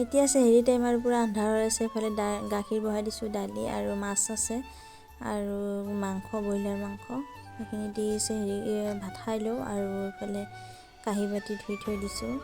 এতিয়া চেহেৰি টাইম আৰু পূৰা আন্ধাৰ হৈ আছে। ইফালে গাখীৰ বহাই দিছোঁ, দালি আৰু মাছ আছে আৰু মাংস, ব্ৰইলাৰ মাংস, সেইখিনি দি চেহেৰি ভাত খাই লওঁ। আৰু ইফালে কাঁহী বাতি ধুই থৈ দিছোঁ।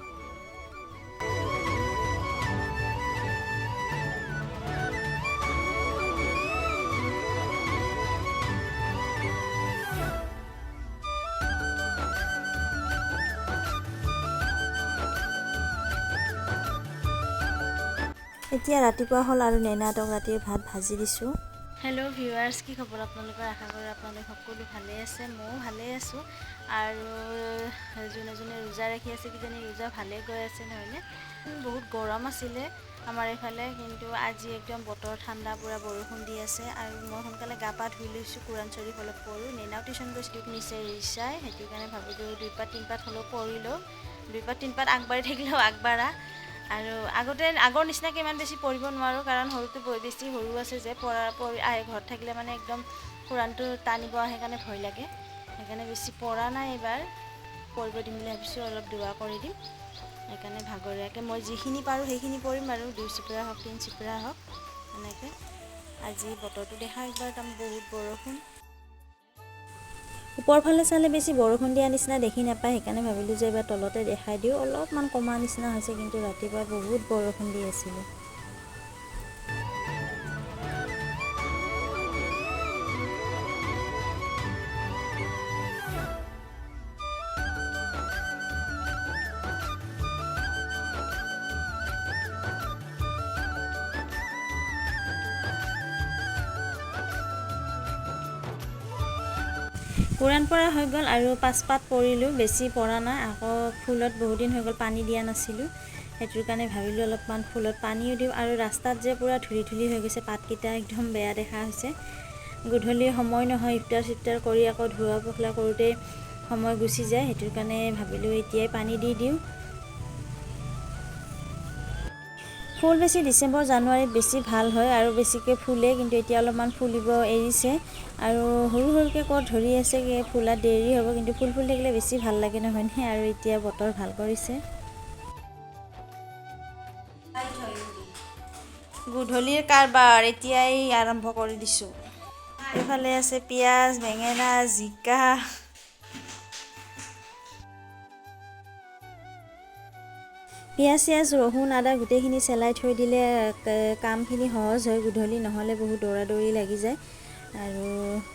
এতিয়া ৰাতিপুৱা হ'ল আৰু নেনাহঁতক ৰাতিৰ ভাত ভাজি দিছোঁ। হেল্ল' ভিউৱাৰ্ছ, কি খবৰ আপোনালোকৰ? আশা কৰোঁ আপোনালোক সকলো ভালেই আছে, ময়ো ভালেই আছোঁ। আৰু যোনে যোনে ৰোজা ৰাখি আছে কিজানি ৰোজা ভালেই গৈ আছে নহয়নে? বহুত গৰম আছিলে আমাৰ এইফালে, কিন্তু আজি একদম বতৰ ঠাণ্ডা, পূৰা বৰষুণ দি আছে। আৰু মই সোনকালে গা পা ধুই লৈছোঁ, কোৰাণ শ্বৰীফ অলপ পঢ়োঁ। নেনাও টিউশ্যন গৈছিলোঁ নিছে ৰিচাই, সেইটো কাৰণে ভাবিলোঁ দুই পাত তিনি পাত হ'লেও পঢ়ি লওঁ। দুই পাত তিনি পাত আগবাঢ়ি থাকিলেও আগবাঢ়া। আৰু আগতে আগৰ নিচিনাকৈ ইমান বেছি পঢ়িব নোৱাৰোঁ, কাৰণ সৰুটো বেছি সৰু আছে যে, পঢ়ি আহে ঘৰত থাকিলে মানে একদম কোৰাণটো টানিব আহে কাৰণে ভয় লাগে, সেইকাৰণে বেছি পঢ়া নাই। এইবাৰ পঢ়িব দিম বুলি ভাবিছোঁ, অলপ দোৱা কৰি দিম। সেইকাৰণে ভাগৰীয়াকৈ মই যিখিনি পাৰোঁ সেইখিনি পঢ়িম আৰু, 2 চিপৰা হওক 3 চিপৰা হওক এনেকৈ। আজি বতৰটো দেখা একবাৰ, তাৰ বহুত বৰষুণ। ওপৰফালে চালে বেছি বৰষুণ দিয়া নিচিনা দেখি নাপায়, সেইকাৰণে ভাবিলোঁ যে এইবাৰ তলতে দেখাই দিওঁ। অলপমান কমা নিচিনা হৈছে, কিন্তু ৰাতিপুৱা বহুত বৰষুণ দি আছিলে। কোৰাণ পঢ়া হৈ গ'ল আৰু 5 পাত পঢ়িলোঁ, বেছি পঢ়া নাই। আকৌ ফুলত বহুদিন হৈ গ'ল পানী দিয়া নাছিলোঁ, সেইটোৰ কাৰণে ভাবিলোঁ অলপমান ফুলত পানীও দিওঁ। আৰু ৰাস্তাত যে পূৰা ধূলি ধূলি হৈ গৈছে, পাতকেইটা একদম বেয়া দেখা হৈছে। গধূলি সময় নহয়, ইফতাৰ চিফতাৰ কৰি আকৌ ধোৱা পখলা কৰোঁতেই সময় গুচি যায়, সেইটোৰ কাৰণে ভাবিলোঁ এতিয়াই পানী দি দিওঁ। ফুল বেছি ডিচেম্বৰ জানুৱাৰীত বেছি ভাল হয় আৰু বেছিকৈ ফুলে, কিন্তু এতিয়া অলপমান ফুলিব এৰিছে আৰু সৰু সৰুকৈ ক'ত ধৰি আছে, ফুলাত দেৰি হ'ব, কিন্তু ফুল ফুল থাকিলে বেছি ভাল লাগে নহয়নে? আৰু এতিয়া বতৰ ভাল কৰিছে। গধূলিৰ কাৰবাৰ এতিয়াই আৰম্ভ কৰি দিছোঁ। এইফালে আছে পিঁয়াজ, বেঙেনা, জিকা। পিঁয়াজ চিয়াজ ৰহুন আদা গোটেইখিনি চেলাই থৈ দিলে কামখিনি সহজ হয় গধূলি, নহ'লে বহুত দৌৰা দৌৰি লাগি যায়। আৰু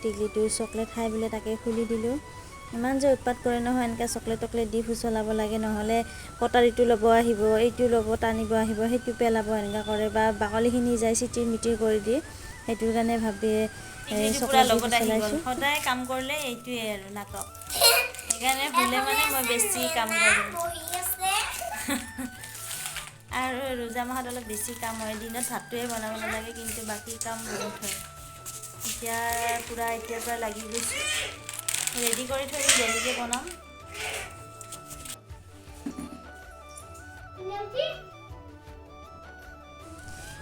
টিকলিটো চকলেট খাই বোলে তাকে খুলি দিলোঁ। ইমান যে উৎপাত কৰে নহয়, এনেকৈ চকলেট টকলেট দি ফুচলাব লাগে, নহ'লে কটাৰীটো ল'ব আহিব, এইটো ল'ব টানিব আহিব, সেইটো পেলাব, এনেকুৱা কৰে, বা বাকলিখিনি যায় চিটিৰ মিটিৰ কৰি দিয়ে। সেইটোৰ কাৰণে ভাবি চকলেট দি ফুচলাইছোঁ। সদায় কাম কৰিলে এইটোৱে আৰু নাটক, সেইকাৰণে ভুলে মানে মই বেছি কাম কৰোঁ। আৰু ৰোজা মাহত অলপ বেছি কাম হয়, দিনত ভাতটোৱে বনাব নালাগে, কিন্তু বাকী কাম বহুত হয়। এতিয়া পূৰা এতিয়াৰ পৰা লাগি গৈছোঁ, ৰেডি কৰি থৈ দিম, দেৰিকৈ বনাম।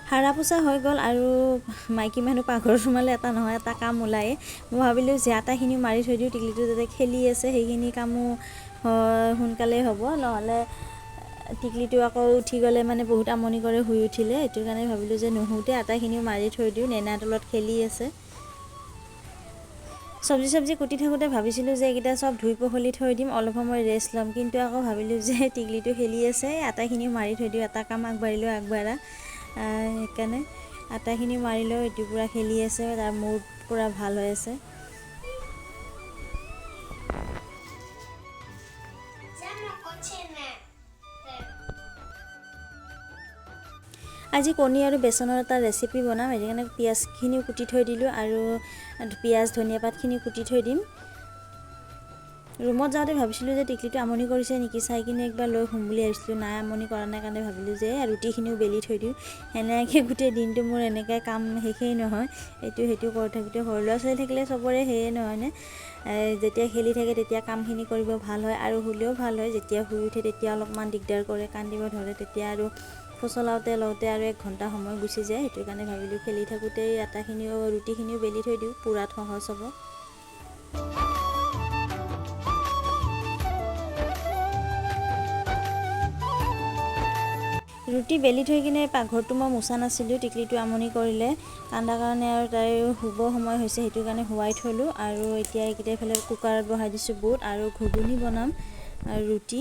সাৰা পোছা হৈ গ'ল আৰু মাইকী মানুহ পাকঘৰত সোমালে এটা নহয় এটা কাম ওলায়ে। মই ভাবিলোঁ যে আটাখিনিও মাৰি থৈ দিওঁ, টিকলিটো যাতে খেলি আছে সেইখিনি কামো সোনকালেই হ'ব, নহ'লে টিকলিটো আকৌ উঠি গ'লে মানে বহুত আমনি কৰে শুই উঠিলে। সেইটো কাৰণে ভাবিলোঁ যে নুশুওঁতে আটাখিনিও মাৰি থৈ দিওঁ, নেনা তলত খেলি আছে। চব্জি চব্জি কুটি থাকোঁতে ভাবিছিলোঁ যে এইকেইটা চব ধুই পখলি থৈ দিম, অলপ সময় ৰেষ্ট ল'ম, কিন্তু আকৌ ভাবিলোঁ যে টিকলিটো খেলি আছে, আটাখিনিও মাৰি থৈ দিওঁ, এটা কাম আগবাঢ়িলেও আগবাঢ়া। সেইকাৰণে আটাখিনিও মাৰি লওঁ, এইটো পূৰা খেলি আছে, তাৰ মুড পূৰা ভাল হৈ আছে। আজি কণী আৰু বেচনৰ এটা ৰেচিপি বনাম, সেইকাৰণে পিঁয়াজখিনিও কুটি থৈ দিলোঁ আৰু পিঁয়াজ ধনিয়া পাতখিনিও কুটি থৈ দিম। ৰুমত যাওঁতে ভাবিছিলোঁ যে টিকলিটো আমনি কৰিছে নেকি, চাই কিনে একবাৰ লৈ শুম বুলি ভাবিছিলোঁ, নাই আমনি কৰা নাই কাৰণে ভাবিলোঁ যে ৰুটিখিনিও বেলি থৈ দিওঁ। সেনেকৈ গোটেই দিনটো মোৰ এনেকৈ কাম শেষেই নহয়, এইটো সেইটো কৰি থাকোঁতে। সৰু ল'ৰা ছোৱালী থাকিলে চবৰে সেয়ে নহয়নে, যেতিয়া খেলি থাকে তেতিয়া কামখিনি কৰিব ভাল হয় আৰু শুলেও ভাল হয়, যেতিয়া শুই উঠে তেতিয়া অলপমান দিগদাৰ কৰে, কান্দিব ধৰে, তেতিয়া আৰু ফুচলাওঁতে লওঁতে আৰু 1 ঘণ্টা সময় গুচি যায়। সেইটো কাৰণে ভাবিলোঁ খেলি থাকোঁতেই আটাখিনিও ৰুটিখিনিও বেলি থৈ দিওঁ, পুৰাত সহজ হ'ব। ৰুটি বেলি থৈ কিনে পাকঘৰটো মই মোচা নাছিলোঁ, টিকলিটো আমনি কৰিলে কান্দা কাৰণে আৰু তাইৰ শুব সময় হৈছে, সেইটো কাৰণে শুৱাই থ'লোঁ। আৰু এতিয়া এইকেইটা ইফালে কুকাৰত বহাই দিছোঁ বুট আৰু ঘুগুনি বনাম আৰু ৰুটি।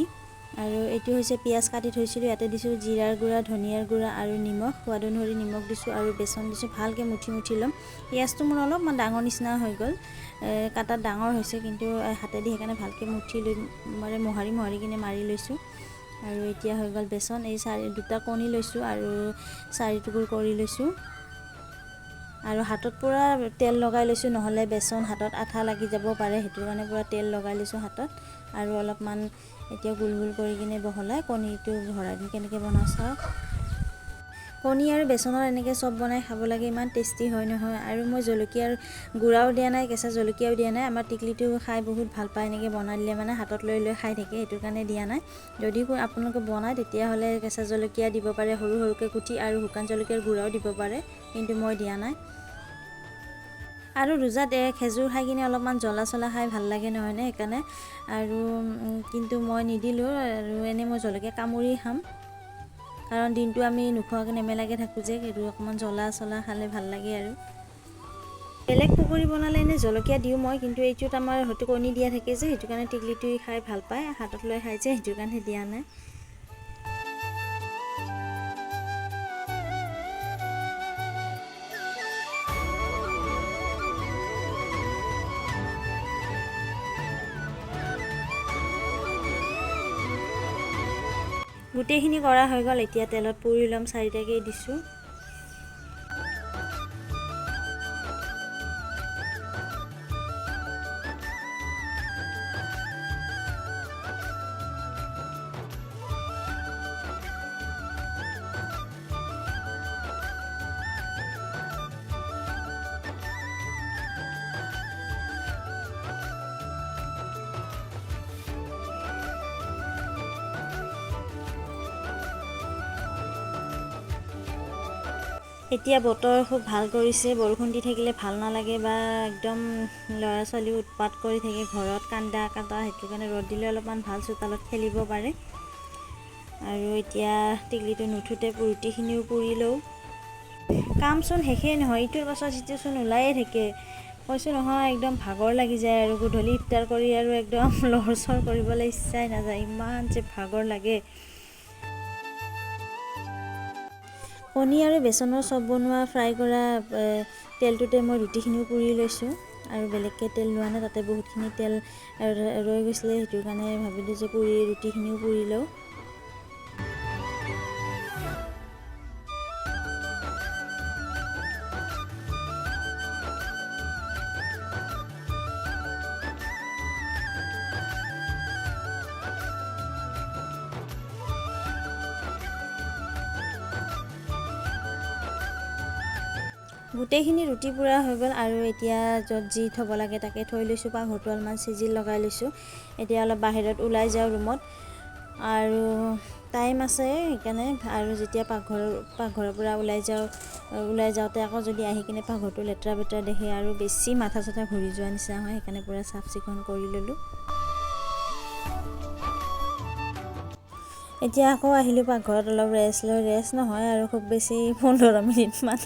আৰু এইটো হৈছে পিঁয়াজ কাটি থৈছিলোঁ, ইয়াতে দিছোঁ জিৰাৰ গুড়া, ধনিয়াৰ গুড়া আৰু নিমখ, সোৱাদ অনুসৰি নিমখ দিছোঁ আৰু বেচন দিছোঁ। ভালকৈ মুঠি মুঠি ল'ম। পিঁয়াজটো মোৰ অলপমান ডাঙৰ নিচিনা হৈ গ'ল, কাটাত ডাঙৰ হৈছে কিন্তু হাতেদি সেইকাৰণে ভালকৈ মুঠি লৈ মানে মোহাৰি মোহাৰি কিনে মাৰি লৈছোঁ। আৰু এতিয়া হৈ গ'ল বেচন। এই দুটা কণী লৈছোঁ আৰু 4 টুকুৰ কৰি লৈছোঁ। আৰু হাতত পূৰা তেল লগাই লৈছোঁ, নহ'লে বেচন হাতত আঠা লাগি যাব পাৰে, সেইটো কাৰণে পূৰা তেল লগাই লৈছোঁ হাতত। আৰু অলপমান এতিয়া গোল গোল কৰি কিনে বহলাই কণীটো ভৰাই দিম। কেনেকৈ বনাওঁ চাওক। কণী আৰু বেচনৰ এনেকৈ চব বনাই খাব লাগে, ইমান টেষ্টি হয় নহয়। আৰু মই জলকীয়াৰ গুড়াও দিয়া নাই, কেঁচা জলকীয়াও দিয়া নাই। আমাৰ টিকলিটো খাই বহুত ভাল পায়, এনেকৈ বনাই দিলে মানে হাতত লৈ লৈ খাই থাকে, সেইটো কাৰণে দিয়া নাই। যদি আপোনালোকে বনায় তেতিয়াহ'লে কেঁচা জলকীয়া দিব পাৰে সৰু সৰুকৈ কুটি, আৰু শুকান জলকীয়াৰ গুড়াও দিব পাৰে, কিন্তু মই দিয়া নাই। আৰু ৰোজাত খেজুৰ খাই কিনে অলপমান জ্বলা চলা খাই ভাল লাগে নহয়নে, সেইকাৰণে। আৰু কিন্তু মই নিদিলোঁ, আৰু এনেই মই জলকীয়া কামুৰি খাম, কাৰণ দিনটো আমি নোখোৱাকৈ নেমেলাকৈ থাকোঁ যে, সেইটো অকণমান জ্বলা চলা খালে ভাল লাগে। আৰু বেলেগ পকৰি বনালে এনেই জলকীয়া দিওঁ মই, কিন্তু এইটোত আমাৰ হয়তো কণী দিয়া থাকে যে, সেইটো কাৰণে টিকলিটোৱে খাই ভাল পায়, হাতত লৈ খাই যে, সেইটো কাৰণে দিয়া নাই। গোটেইখিনি কৰা হৈ গ'ল, এতিয়া তেলত পুৰি ল'ম, 4টাকৈ দিছোঁ। এতিয়া বতৰ খুব ভাল কৰিছে, বৰষুণ দি থাকিলে ভাল নালাগে বা একদম ল'ৰা ছোৱালীও উৎপাত কৰি থাকে ঘৰত, কান্দা কাটা, সেইটো কাৰণে ৰ'দ দিলে অলপমান ভাল, চোতালত খেলিব পাৰে। আৰু এতিয়া টিকলিটো নুঠোতে ৰুটিখিনিও পুৰি লওঁ। কামচোন শেষেই নহয়, ইটোৰ পাছত সিটোচোন ওলায়ে থাকে, কৈছোঁ নহয় একদম ভাগৰ লাগি যায়। আৰু গধূলি ইফতাৰ কৰি আৰু একদম লৰচৰ কৰিবলৈ ইচ্ছাই নাযায়, ইমান যে ভাগৰ লাগে। কণী আৰু বেচনৰ চপ বনোৱা ফ্ৰাই কৰা তেলটোতে মই ৰুটিখিনিও পুৰি লৈছোঁ, আৰু বেলেগকৈ তেল লোৱা নাই, তাতে বহুতখিনি তেল ৰৈ গৈছিলে, সেইটো কাৰণে ভাবিলোঁ যে ৰুটিখিনিও পুৰি লওঁ। গোটেইখিনি ৰুটি পুৰা হৈ গ'ল। আৰু এতিয়া য'ত যি থ'ব লাগে তাকে থৈ লৈছোঁ, পাকঘৰটো অলপমান চিজিল লগাই লৈছোঁ। এতিয়া অলপ বাহিৰত ওলাই যাওঁ ৰুমত, আৰু টাইম আছে সেইকাৰণে। আৰু যেতিয়া পাকঘৰৰ পৰা ওলাই যাওঁ, ওলাই যাওঁতে আকৌ যদি আহি কিনে পাকঘৰটো লেতেৰা পেতেৰা দেখে আৰু বেছি মাথা চাথা ঘূৰি যোৱা নিচিনা হয়, সেইকাৰণে পূৰা চাফ চিকুণ কৰি ল'লোঁ। এতিয়া আকৌ আহিলোঁ পাকঘৰত অলপ ৰেষ্ট লৈ, ৰেষ্ট নহয় আৰু খুব বেছি 15 মিনিটমান।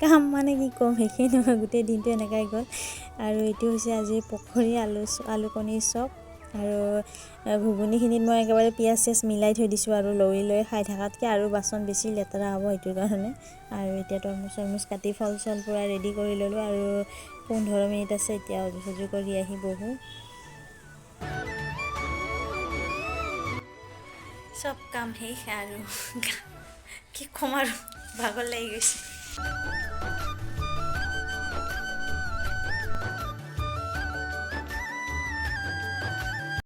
কাম মানে কি ক'ম, শেষেই নহয়, গোটেই দিনটো এনেকুৱাই গ'ল। আৰু এইটো হৈছে আজি পকৰি আলু কণীৰ চপ। আৰু ঘুগুনিখিনিত মই একেবাৰে পিঁয়াজ চিয়াজ মিলাই থৈ দিছোঁ আৰু লৰি লৈ খাই থকাতকৈ আৰু বাচন বেছি লেতেৰা হ'ব সেইটো কাৰণে। আৰু এতিয়া তৰমুজ চৰমুজ কাটি ফল চল পূৰা ৰেডি কৰি ল'লোঁ। আৰু 15 মিনিট আছে, এতিয়া অজু চজু কৰি আহি বহোঁ। চব কাম শেষ আৰু কি ক'ম আৰু ভাগৰ লাগি গৈছে।